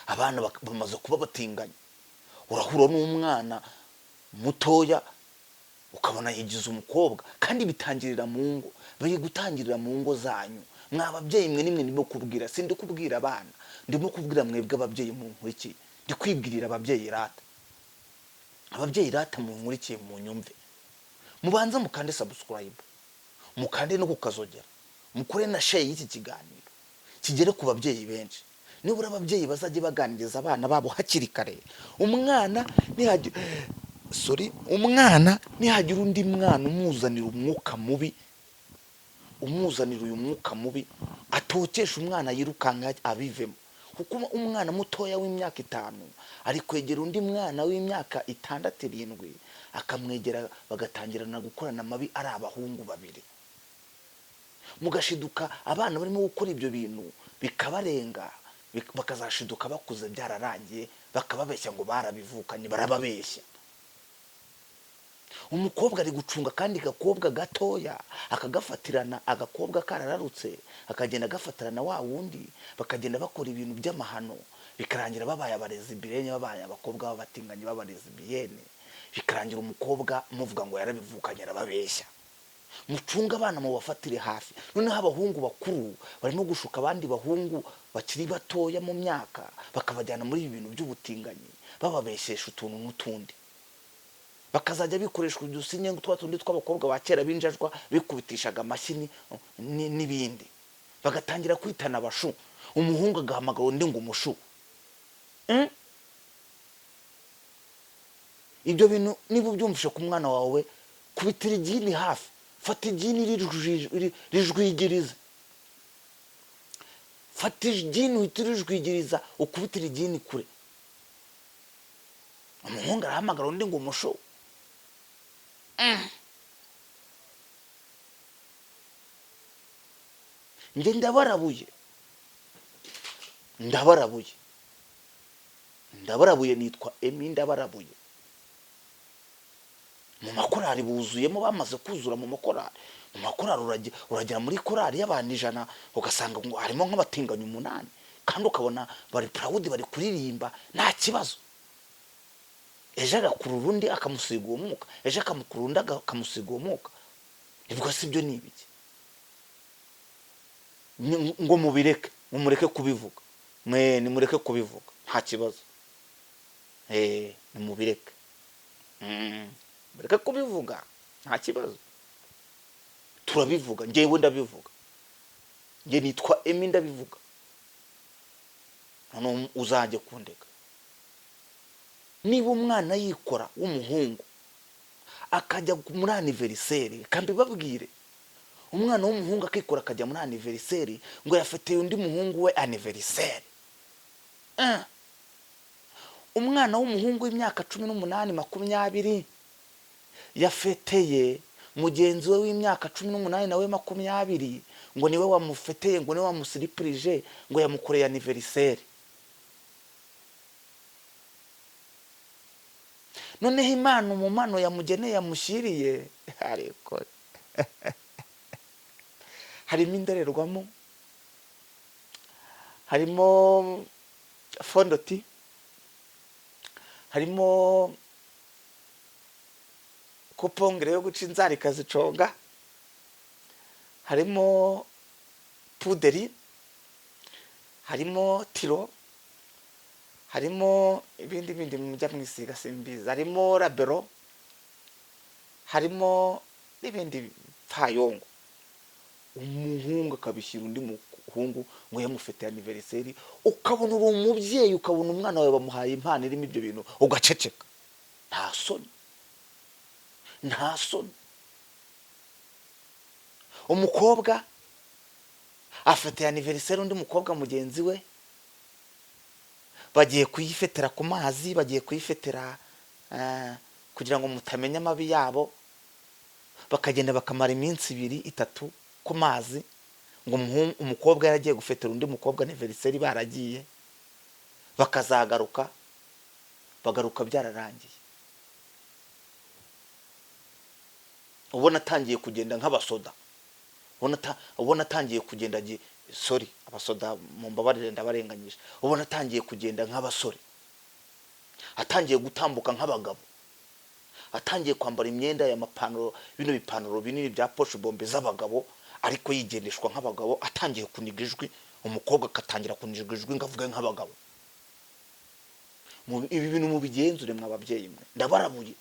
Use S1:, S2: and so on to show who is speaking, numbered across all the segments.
S1: Abana bamaze kuba batinganya. Urahura n'umwana mutoya ukabona yigize umukobwa, kandi bitangirira mu ngo. Bari gutangirira mu ngo zanyu, mwa babyeyi mwe. Nimwe ndimo kubwira, sindi kubwira abana, ndimo kubwira mwebwe ababyeyi munkurikiye. Ndi kwibwirira ababyeyi rata, ababyeyi rata munkurikiye, munyumve. Mubanze mukande subscribe, mukande no kukazogera, mukore na share y'iki kiganiro kigere ku babyeyi benshi. Nibura ababyeyi bazajye baganiriza abana babo hakiri kare. Umwana nihagira, sorry, umwana nihagira undi mwana umuzanira umwuka mubi, umuzanira uyu mwuka mubi, atokesha umwana, yirukanka abivemo. Kuko umwana mutoya w'imyaka 5 ari kwegera undi mwana w'imyaka 6, 7, akamwegera, bagatangirana gukorana amabi ari abahungu babiri. Mugashiduka abana barimo gukora ibyo bintu bikabarenga, bakazashiduka bakuze byararangiye, bakababeshya ngo barabivukanye. Barababeshya. Umukobwa ari gucunga akandi gakobwa gatoya, akagafatirana, agakobwa karararutse, akagenda agafatirana wa wundi, bakagenda bakora ibintu by'amahano, bikarangira babaye abalesbiennes, babaye abakobwa b'abatinganyi b'abalesbiennes, bikarangira umukobwa muvuga ngo yarabivukanye. Arababeshya. Mucunge abana, mubafatire hafi. Noneho abahungu bakuru barimo gushuka abandi bahungu bakiri batoya mu myaka, bakabajyana muri ibi bintu by'ubutinganyi, bababeshyesha utuntu n'utundi, bakazajya bikoreshwa udusinye twa tundi tw'abakobwa ba kera b'injajwa bikubitishaga amashyi n'ibindi, bagatangira kwitana abashu. Umuhungu agahamagara undi ngo umushu. Ibyo bintu niba ubyumvishe ku mwana wawe, kubitira igini hafi, fata igini rijwigirize, fata igini uhite urijwigiriza, ukubitira igini kure. Umuhungu arahamagara undi ngo umushu. Njye ndabarabuye, ndabarabuye, ndabarabuye. Nitwa Emi, ndabarabuye. Mu makorari buzuyemo, bamaze kuzura mu makorari. Mu makorari uragera muri korari y'abantu 100, ugasanga ngo harimo nk'abatinganyi 8, kandi ukabona bari proud, bari kuririmba nta kibazo. Ejo agakurura undi akamusiga uwo mwuka, ejo akamukurura undi akamusiga uwo mwuka. Ubwo si byo ni ibiki? Ngo mubireke, mumureke kubivuga. Mwe nimureke kubivuga, nta kibazo. Nimubireke, mureke kubivuga, nta kibazo. Turabivuga, njyewe ndabivuga, njye nitwa Emi, ndabivuga. Noneho uzajye kundeka. Niba umwana yikora w'umuhungu akajya muri anniversaire, kandi babwire, umwana w'umuhungu akikora akajya muri anniversaire ngo yafatiye undi muhungu we anniversaire. Umwana w'umuhungu w'imyaka 18, 20 yafeteye mugenzi we w'imyaka 18 nawe 20, ngo niwe wamufeteye, ngo niwe wamusiripurije, ngo yamukoreye anniversaire. Noneho Imana umumano yamugeneye, yamushyiriye, ariko harimo indorerwamo, harimo fond de teint, harimo coupe-ongles yo guca inzara ikaziconga, harimo puderi, harimo tiro, harimo ibindi bindi mujya mwisiga simbizi, harimo labello, harimo n'ibindi pfayongo. Umuhungu akabishyira undi muhungu ngo yamufitiye anniversaire, ukabona uri umubyeyi, ukabona umwana wawe bamuhaye impano irimo ibyo bintu, ugaceceka. Nta soni, nta soni. Umukobwa afatiye anniversaire undi mukobwa mugenzi we, bagiye kuyifetera ku mazi, bagiye kuyifetera kugira ngo mutamenya amabi yabo, bakagenda bakamara iminsi 2, 3 ku mazi, ngo umukobwa yaragiye gufetera undi mukobwa anniversaire, baragiye, bakazagaruka, bagaruka byararangiye. Ubona atangiye kugenda nk'abasoda, ubona atangiye kugenda Sorry, abasoda mumbabarire, ndabarenganyije. Ubona atangiye kugenda nk'abasore, atangiye gutambuka nk'abagabo, atangiye kwambara imyenda y'amapantaro, bino bipantaro binini bya poche bombe z'abagabo, ariko yigendeshwa nk'abagabo, atangiye kuniga ijwi, umukobwa agatangira kuniga ijwi ngo avuge nk'abagabo. Ibi bintu mubigenzure, mwa babyeyi mwe, ndabarabuye.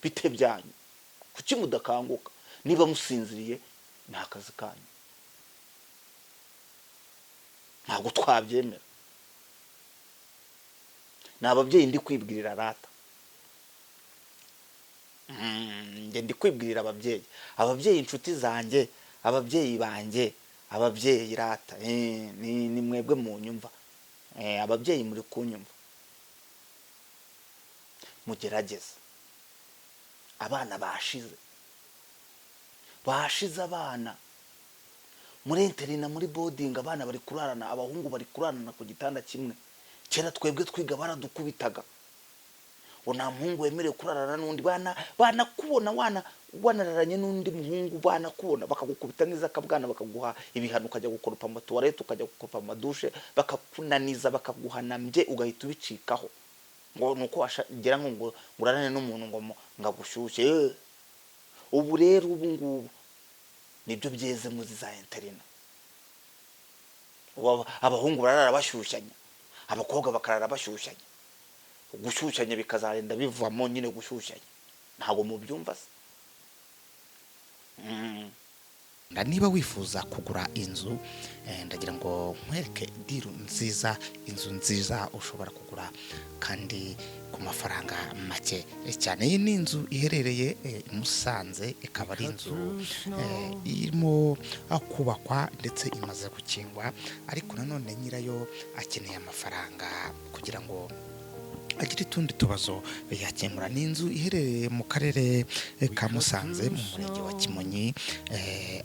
S1: Bite byanyu? Kuki mudakanguka? Niba musinziriye ni akazi kanyu, ntabwo twabyemera. Ni ababyeyi ndi kwibwirira rata. Njye ndi kwibwirira ababyeyi, ababyeyi inshuti zanjye, ababyeyi banjye, ababyeyi rata. Ni mwebwe munyumva. Ababyeyi muri kunyumva, mugerageze. Abana bashize, bashize. Abana muri internat, muri boarding, abana bari kurarana, abahungu bari kurarana ku gitanda kimwe. Kera twebwe twiga baradukubitaga ngo nta muhungu wemerewe kurarana n'undi. Bana banakubona wana wanararanye n'undi muhungu, banakubona bakagukubita n'izakabwana, bakaguha ibihano, ukajya gukoropa amatuwarete, ukajya gukoropa amadushe, bakakunaniza, bakaguhanambye, ugahita ubicikaho ngo nuko wagera ngo urarane n'umuntu ngo agushyushye. Ubu rero, ubu ngubu nibyo byeze muri za internat. Ubu abahungu bararara bashyushyanya, abakobwa bakarara bashyushyanya. Gushyushyanya bikazarenda bivamo nyine gushyushyanya. Ntabwo mubyumva se?
S2: Niba wifuza kugura inzu, ndagira ngo nkwereke deal nziza, inzu nziza ushobora kugura kandi ku mafaranga make cyane. Iyi ni inzu iherereye i Musanze, ikaba ari inzu irimo kubakwa ndetse imaze gukingwa, ariko nanone nyirayo akeneye amafaranga kugira ngo agira utundi tubazo yakemura. Ni inzu iherereye mu karere ka Musanze, mu murenge wa Kimonyi,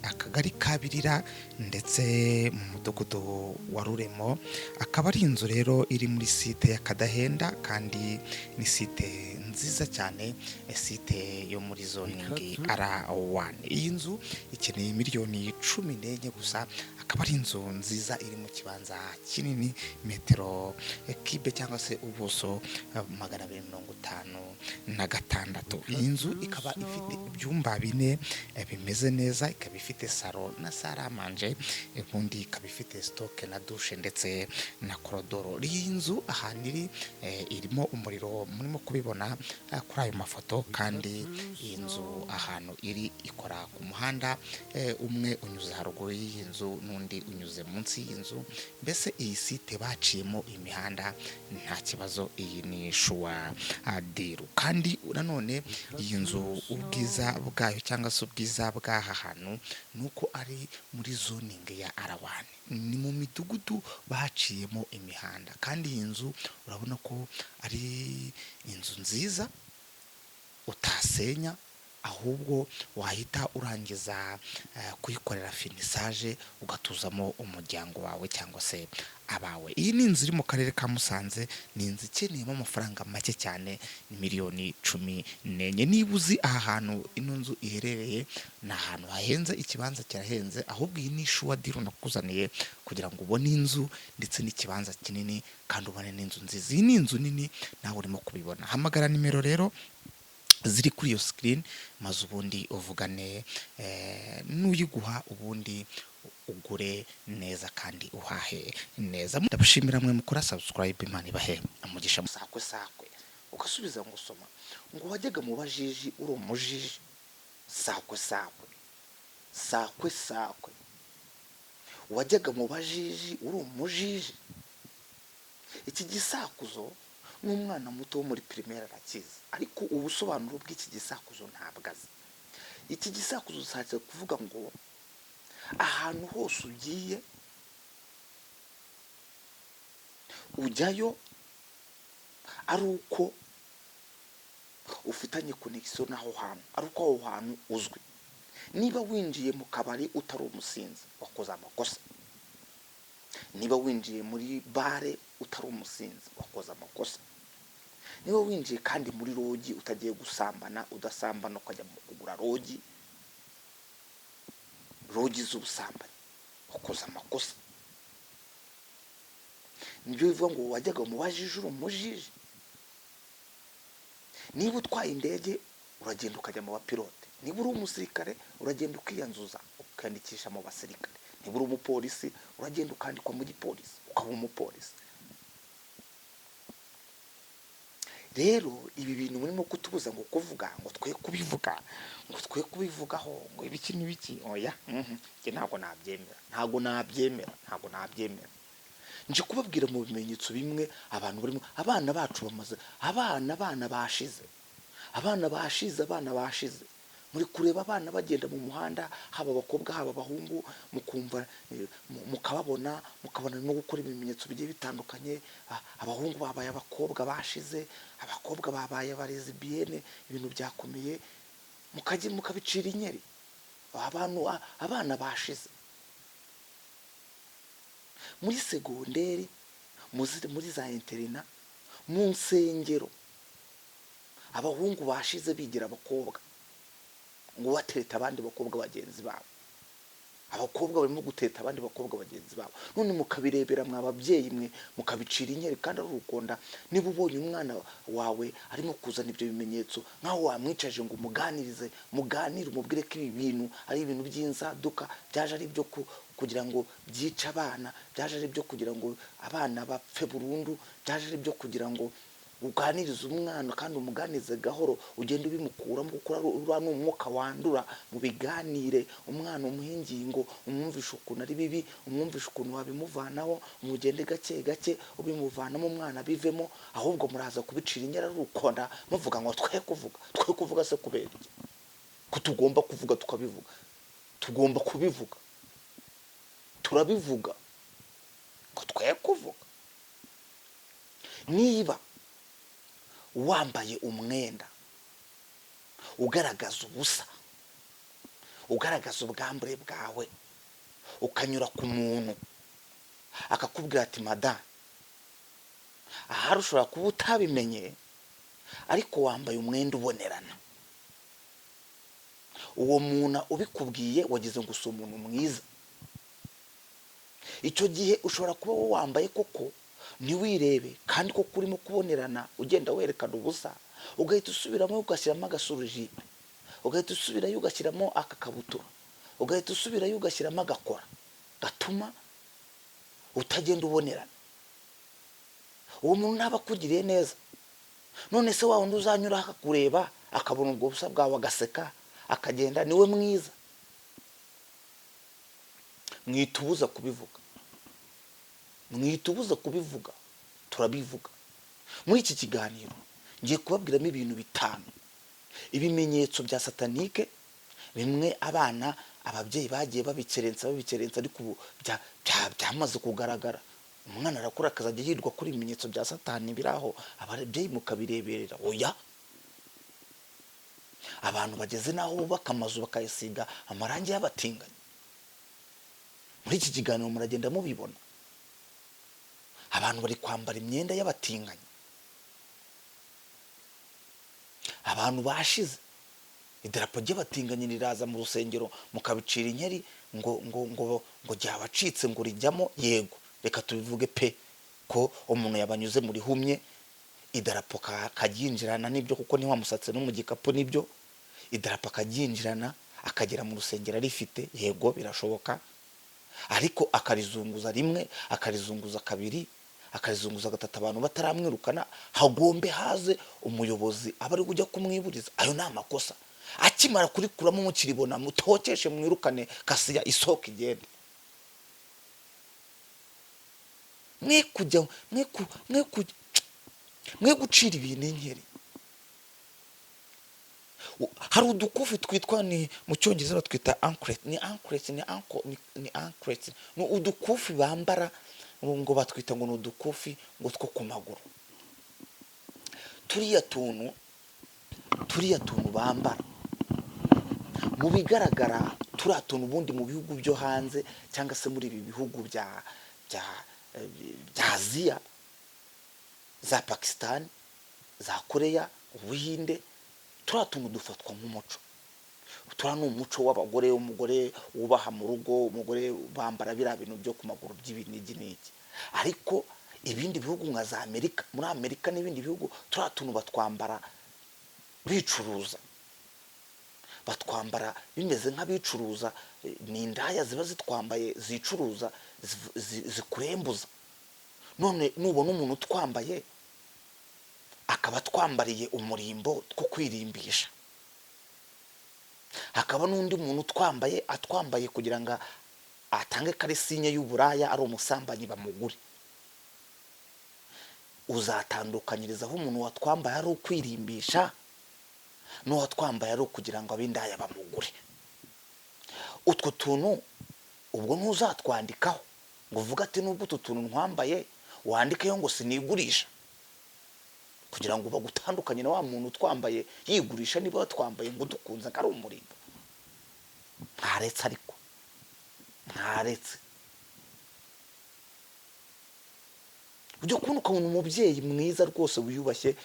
S2: akagari ka Birira, ndetse mu mudugudu wa Ruremo. Akaba ari inzu rero iri muri site ya Kadahenda, kandi ni site nziza cyane, site yo muri zoning R1. Iyi nzu ikeneye miliyoni 14 gusa. Akaba ari inzu nziza iri mu kibanza kinini, metero kibe cyangwa se ubuso 256. Iyi nzu ikaba ifite ibyumba bine bimeze neza, ikaba ifite salon na salle à manger, ubundi ikaba ifite stock na douche ndetse na korodoro. Iyi nzu ahantu iri irimo umuriro, murimo kubibona kuri ayo mafoto. Kandi iyi nzu ahantu iri ikora ku muhanda, umwe unyuze haruguru y'iyi nzu n'undi unyuze munsi y'inzu. Mbese iyi site baciyemo imihanda, nta kibazo. Iyi ni sure deal. Kandi nanone iyi nzu, ubwiza bwayo cyangwa se ubwiza bw'aha hantu ni uko ari muri zoning ya R1, ni mu midugudu baciyemo imihanda. Kandi iyi nzu urabona ko ari inzu nziza utasenya, ahubwo wahita urangiza kuyikorera finissage, ugatuzamo umuryango wawe cyangwa se abawe. Iyi ni inzu iri mu karere ka Musanze, ni inzu ikeneyemo amafaranga make cyane, ni miliyoni 14. Niba uzi aha hantu ino nzu iherereye, ni ahantu hahenze, ikibanza kirahenze. Ahubwo iyi ni sure deal nakuzaniye kugira ngo ubone inzu ndetse n'ikibanza kinini, kandi ubone n'inzu nziza. Iyi ni inzu nini, nawe urimo kubibona. Hamagara nimero rero ziri kuri iyo screen, maze ubundi uvugane n'uyiguha, ubundi ugure neza kandi uhahe neza. Ndabashimira mwe mukora subscribe, Imana ibahe umugisha.
S1: Sakwe sakwe, ugasubiza ngo soma ngo wajyaga mu bajiji uri umujiji. Sakwe sakwe, sakwe sakwe, wajyaga mu bajiji uri umujiji. Iki gisakuzo n'umwana muto wo muri primaire arakizi, ariko ubusobanuro bw'iki gisakuzo ntabwo azi. Iki gisakuzo ushatse kuvuga ngo ahantu hose ugiye ujyayo ari uko ufitanye connexion n'aho hantu, ari uko aho hantu uzwi. Niba winjiye mu kabari utari umusinzi, wakoze amakosa. Niba winjiye muri bare utari umusinzi, wakoze amakosa. Niba winjiye kandi muri lodge utagiye gusambana, udasambana, ukajya mu kugura lodge. Lodge z'ubusambanyi, ukoze amakosa. Nibyo bivuga ngo wajyaga mu bajiji uri umujiji. Niba utwaye indege, uragenda ukajya mu bapilote. Niba uri umusirikare, uragenda ukiyanzuza, ukandikisha mu basirikare. Niba uri umupolisi, uragenda ukandikwa mu gipolisi, ukaba umupolisi. Rero ibi bintu murimo kutubuza ngo kuvuga, ngo twe kubivuga, ngo twe kubivugaho, ngo ibiki n'ibiki, oya, njye ntabwo nabyemera, ntabwo nabyemera, ntabwo nabyemera. Nje kubabwira mu bimenyetso bimwe abantu barimo, abana bacu bamaze, abana bashize, abana bashize, abana bashize. Muri kureba abana bagenda mu muhanda, haba abakobwa, haba abahungu, mukumva, mukababona, mukabona no gukora ibimenyetso bigiye bitandukanye. Abahungu babaye abakobwa bashize, abakobwa babaye abalesbiennes, ibintu byakomeye, mukajya mukabicira inyeri. Abantu, abana bashize muri segonderi, muri za internat, mu nsengero, abahungu bashize bigira abakobwa, ngo batereta abandi bakobwa bagenzi babo. Abakobwa barimo guteta abandi bakobwa bagenzi babo, none mukabirebera mwa babyeyi mwe, mukabicira inkeri kandi ari urukonda. Niba ubonye umwana wawe arimo kuzana ibyo bimenyetso, nkaho wamwicaje ngo umuganirize, muganire, umubwire ko ibi bintu ari ibintu by'inzaduka, byaje ari ibyo kugira ngo byice abana, byaje ari ibyo kugira ngo abana bapfe burundu, byaje ari ibyo kugira ngo uganirize umwana, kandi umuganirize gahoro, ugende ubimukuramo, kuko uriya ni umwuka wandura. Mubiganire, umwana umuhe ingingo, umwumvishe ukuntu ari bibi, umwumvishe ukuntu wabimuvanaho, mugende gake gake ubimuvanamo, umwana bivemo. Ahubwo muraza kubicira inyara rukonda, muvuga ngo twe kuvuga. Twe kuvuga se kubera iki? Ko tugomba kuvuga tukabivuga, tugomba kubivuga, turabivuga, ngo twe kuvuga. Niba wambaye umwenda ugaragaza ubusa, ugaragaza ubwambure bwawe, ukanyura ku muntu akakubwira ati: "Madamu, ahari ushobora kuba utabimenye, ariko wambaye umwenda ubonerana," uwo muntu ubikubwiye wagize ngo usi umuntu mwiza. Icyo gihe ushobora kuba wowe wambaye koko ntiwirebe, kandi koko urimo kubonerana, ugenda werekana ubusa, ugahita usubiramo ugashyiramo agasurujipe, ugahita usubirayo ugashyiramo akakabutura, ugahita usubirayo ugashyiramo agakora gatuma utagenda ubonerana. Uwo muntu ntaba akugiriye neza. None se wa wundi uzanyura akakureba, akabona ubwo busa bwawe, agaseka akagenda, niwe mwiza? Mwitubuza kubivuga, mwitubuza kubivuga, turabivuga. Muri iki kiganiro ngiye kubabwiramo ibintu bitanu, ibimenyetso bya satanique bimwe abana, ababyeyi bagiye babikerensa, babikerensa, ariko ubu byamaze kugaragara. Umwana arakura akazajya yirwa kuri ibimenyetso bya Satani biri aho, ababyeyi mukabireberera. Oya, abantu bageze n'aho bubaka amazu bakayasiga amarangi y'abatinganyi. Muri iki kiganiro muragenda mubibona. Abantu bari kwambara imyenda y'abatinganyi, abantu bashize. Idarapo ry'abatinganyi riraza mu rusengero, mukabicira inkeri ngo ryabacitse, ngo rijyamo. Yego, reka tubivuge pe, ko umuntu yabanyuze muri humye, idarapo karyinjirana, nibyo, kuko ntiwamusatse no mu gikapu, nibyo, idarapo akaryinjirana akagera mu rusengero arifite, yego birashoboka, ariko akarizunguza rimwe, akarizunguza kabiri, akarizunguza gatatu, abantu bataramwirukana, hagombe haze umuyobozi aba ari kujya kumwiburiza. Ayo ni amakosa. Akimara kurikuramo mukiribona, mutokeshe, mwirukane, kasiya isohoka igende. Mwe kujya mwe gucira ibintu inkeri. Hari udukufi twitwa, ni mu Cyongereza batwita anklet, ni anklet, ni anko, ni anklet, ni udukufi bambara, ngo batwita ngo ni udukufi ngo two ku maguru. Turiya tuntu bambara, mu bigaragara turiya tuntu ubundi mu bihugu byo hanze cyangwa se muri ibi bihugu bya Aziya, za Pakisitani, za Koreya, Ubuhinde, turiya tuntu dufatwa nk'umuco. Turiya ni umuco w'abagore, umugore wubaha mu rugo, umugore bambara biriya bintu byo ku maguru by'ibinigi n'iki. Ariko ibindi bihugu nka za Amerika, muri Amerika n'ibindi bihugu, turiya tuntu batwambara bicuruza, batwambara bimeze nk'abicuruza. Ni indaya ziba zitwambaye zicuruza, zikurembuza. None nubona umuntu utwambaye akaba atwambariye umurimbo two kwirimbisha, hakaba n'undi muntu utwambaye atwambaye kugira ngo atange karisinye y'uburaya, ari umusambanyi bamugure, uzatandukanyiriza aho umuntu watwambaye ari ukwirimbisha n'uwatwambaye ari ukugira ngo ab'indaya bamugure? Utwo tuntu ubwo ntuzatwandikaho ngo uvuge ati nubwo utu tuntu ntwambaye, wandikeho ngo sinigurisha, kugira ngo bagutandukanye na wa muntu utwambaye yigurisha? Niba watwambaye ngo dukunze ko ari umurimbo, ntaretse, ariko ntaretse ujya kubona ukabona umubyeyi mwiza rwose wiyubashye,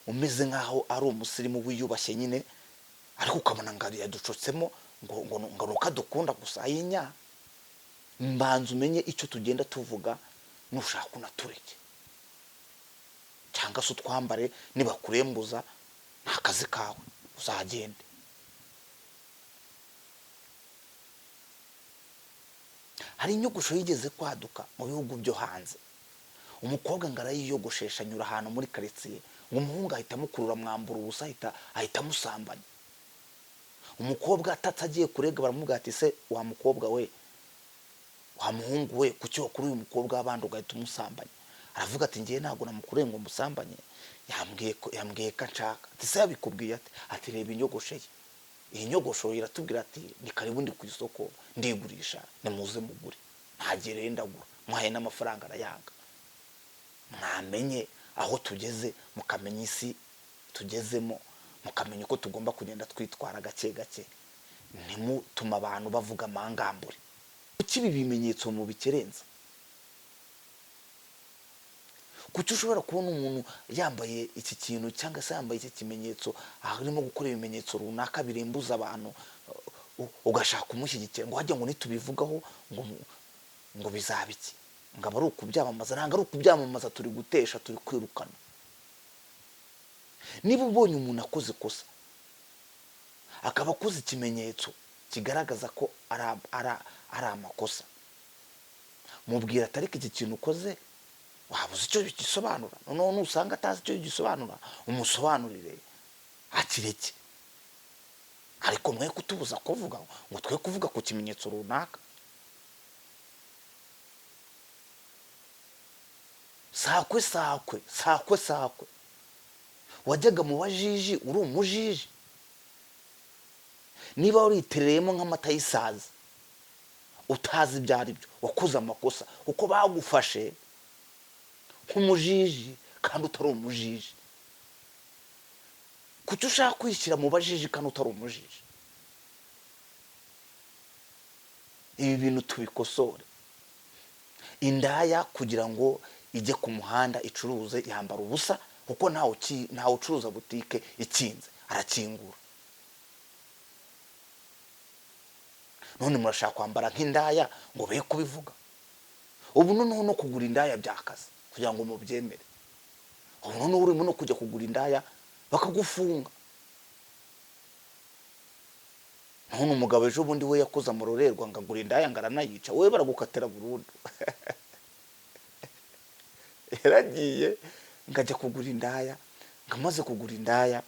S1: umeze nk'aho ari umusirimu wiyubashye nyine, ariko ukabona ngo yaducotsemo ngo ni uko adukunda gusa. Ayinya, mbanza umenye icyo tugenda tuvuga, nushaka unatureke cyangwa se utwambare, nibakurembuza ni akazi kawe, uzagende. Hari inyogosho yigeze kwaduka mu bihugu byo hanze, umukobwa ngo arayiyogoshesha, anyura ahantu muri karitsiye, ngo umuhungu ahita amukurura, amwambura ubusa, ahita amusambanya. Umukobwa atatse agiye kurega, baramubwira ati: "Se wa mukobwa we, wa muhungu we, kuki wakuriye uyu mukobwa w'abandi ugahita umusambanya?" Aravuga ati: "Ngewe ntabwo namukuriye ngo musambanye, yambwiye ko anshaka." Ati: "Se yabikubwiye ati?" Ati: "Reba inyogosho ye, iyi nyogosho iratubwira ati ni karibu, ndi ku isoko ndigurisha, nimuze mugure." Ntagiye rero ndagura, muhaye n'amafaranga arayanga. Mwamenye aho tugeze, mukamenya isi tugezemo, mukamenya uko tugomba kugenda twitwara gake gake, ntimutume abantu bavuga amangambure. Kuki ibi bimenyetso mubikerenza? Kuki ushobora kubona umuntu yambaye iki kintu cyangwa se yambaye iki kimenyetso, arimo gukora ibimenyetso runaka birembuza abantu, ugashaka kumushyigikira, ngo hajya ngo nitubivugaho ngo bizaba iki, ngo aba ari ukubyamamaza? Ntabwo ari ukubyamamaza, turi gutesha, turi kwirukana. Niba ubonye umuntu akoze ikosa, akaba akoze ikimenyetso kigaragaza ko ari amakosa, mubwira ati: "Ariko iki kintu ukoze waba uzi icyo gisobanura?" Noneho nusanga atazi icyo gisobanura, umusobanurire akireke, ariko mwe kutubuza kuvuga ngo twe kuvuga ku kimenyetso runaka. Sakwe sakwe sakwe sakwe, wajyaga mu bajiji uri umujiji. Niba waritereyemo nk'amata y'isazi utazi ibyo ari byo, wakoze amakosa kuko bagufashe nk'umujiji kandi utari umujiji. Kuki ushaka kwishyira mu bajiji kandi utari umujiji? Ibi bintu tubikosore. Indaya kugira ngo ijye ku muhanda icuruze yambara ubusa, kuko ntawe ucuruza butike ikinze, arakingura. None murashaka kwambara nk'indaya ngo be kubivuga? Ubu noneho no kugura indaya byakaze kugira ngo mubyemere. Ubu noneho urimo no kujya kugura indaya bakagufunga. None umugabo ejo bundi we yakoze amurorerwa ngo agura indaya ngo aranayica, wowe baragukatira burundu. Yaragiye ngo ajya kugura indaya, ngo amaze kugura indaya,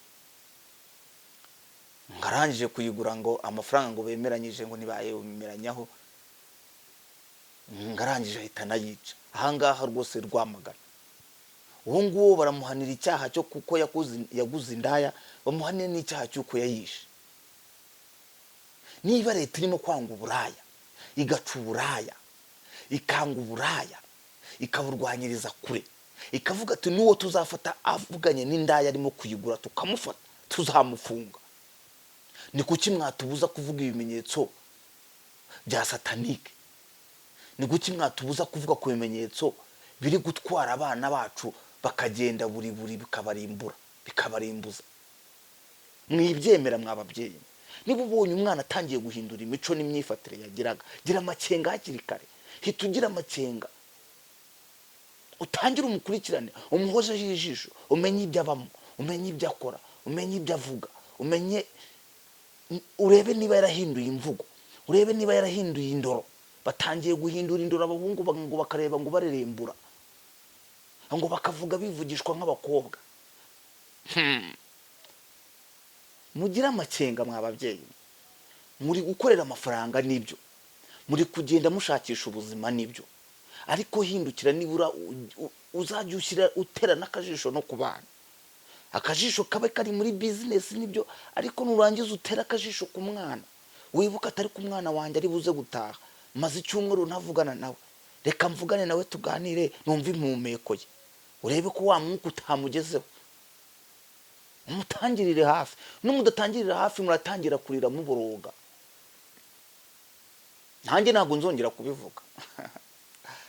S1: ngo arangije kuyigura, ngo amafaranga ngo bemeranyije ngo ntibayemeranyaho, ngo arangije ahita anayica. Ahangaha rwose Rwamagana, uwo nguwo baramuhanira icyaha cyo kuko yaguze indaya, bamuhanire n'icyaha cy'uko yayishe. Niba leta irimo kwanga uburaya, igaca uburaya, ikanga uburaya, ikaburwanyiriza kure, ikavuga ati n'uwo tuzafata avuganye n'indaya arimo kuyigura tukamufata tuzamufunga, ni kuki mwatubuza kuvuga ibimenyetso bya satanike? Ni kuki mwatubuza kuvuga ku bimenyetso biri gutwara abana bacu bakagenda buri buri, bikabarimbura, bikabarimbuza? Mwibyemera mwa babyeyi. Niba ubonye umwana atangiye guhindura imico n'imyifatire yagiraga, gira amakenga hakiri kare. Hita ugira amakenga, utangire umukurikirane, umuhozeho ijisho, umenye ibyo abamo, umenye ibyo akora, umenye ibyo avuga, umenye, urebe niba yarahinduye imvugo, urebe niba yarahinduye indoro. Batangiye guhindura indoro abahungu, ngo bakareba ngo barerembura, ngo bakavuga bivugishwa nk'abakobwa. Mugire amakenga mwa babyeyi. Muri gukorera amafaranga nibyo, muri kugenda mushakisha ubuzima nibyo, ariko hindukira nibura uzajya ushyira utera n'akajisho no ku bana. Akajisho kabe kari muri bizinesi nibyo, ariko nurangiza utera akajisho ku mwana, wibuka atari ku mwana wanjye ari buze gutaha, maze icyumweru ntavugana nawe, reka mvugane nawe tuganire, numve impumeko ye, urebe ko wa mwuka utamugezeho. Umutangirire hafi. N'umudatangirira hafi muratangira kurira muboroga. Nanjye ntabwo nzongera kubivuga,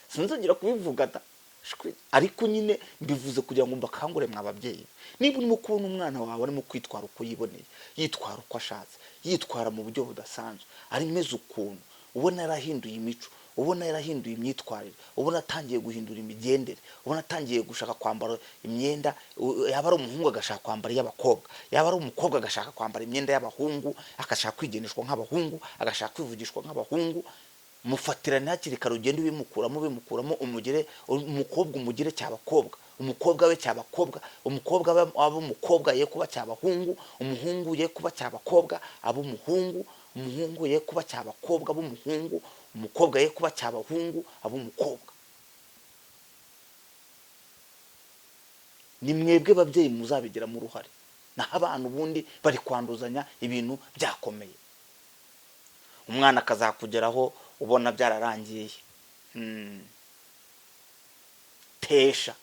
S1: sinzongera kubivuga da. Shwi. Ariko nyine mbivuze kugira ngo mbakangure mwa babyeyi. Niba urimo kubona umwana wawe arimo kwitwara uko yiboneye, yitwara uko ashatse, yitwara mu buryo budasanzwe, arimeze ukuntu, ubona yarahinduye imico, ubona yarahinduye imyitwarire, ubona atangiye guhindura imigendere, ubona atangiye gushaka kwambara imyenda, yaba ari umuhungu agashaka kwambara iy'abakobwa, yaba ari umukobwa agashaka kwambara imyenda y'abahungu, agashaka kwigeneshwa nk'abahungu, agashaka kwivugishwa nk'abahungu, mufatirane hakiri kare, ugende ubimukuramo, ubimukuramo, umugire umukobwa, umugire cyabakobwa, umukobwa we cyabakobwa, umukobwa abe umukobwa ye kuba cyabahungu, umuhungu ye kuba cyabakobwa abe umuhungu, umuhungu ye kuba cyabakobwa abe umuhungu, umukobwa ye kuba cyabahungu abe umukobwa. Ni mwebwe babyeyi muzabigiramo uruhare, naho abantu ubundi bari kwanduzanya ibintu byakomeye. Umwana akazakugeraho ubona byararangiye. Tesha,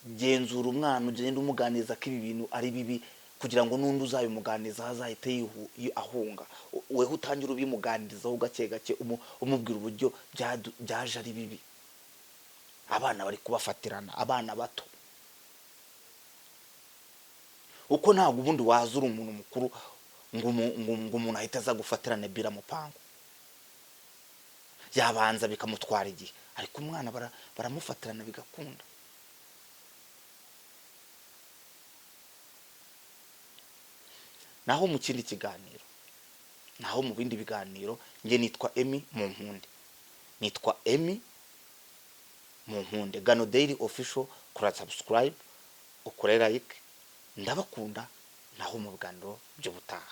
S1: genzura umwana, ugende umuganiriza ko ibi bintu ari bibi, kugira ngo n'undi uzabimuganirizaho azahite ahunga. Weho utangire ubimuganirizaho gake gake, umubwira uburyo byaje ari bibi. Abana bari kubafatirana, abana bato, uko ntabwo ubundi waza uri umuntu mukuru ngo umuntu ahite aza gufatirana bira mupango, yabanza bikamutwara igihe, ariko umwana baramufatirana bigakunda. Naho mu kindi kiganiro, naho mu bindi biganiro, njye nitwa Emmy Munkunde, nitwa Emmy Munkunde, Gano Daily Official. Kora subscribe, ukore like, ndabakunda. Naho mu biganiro by'ubutaha.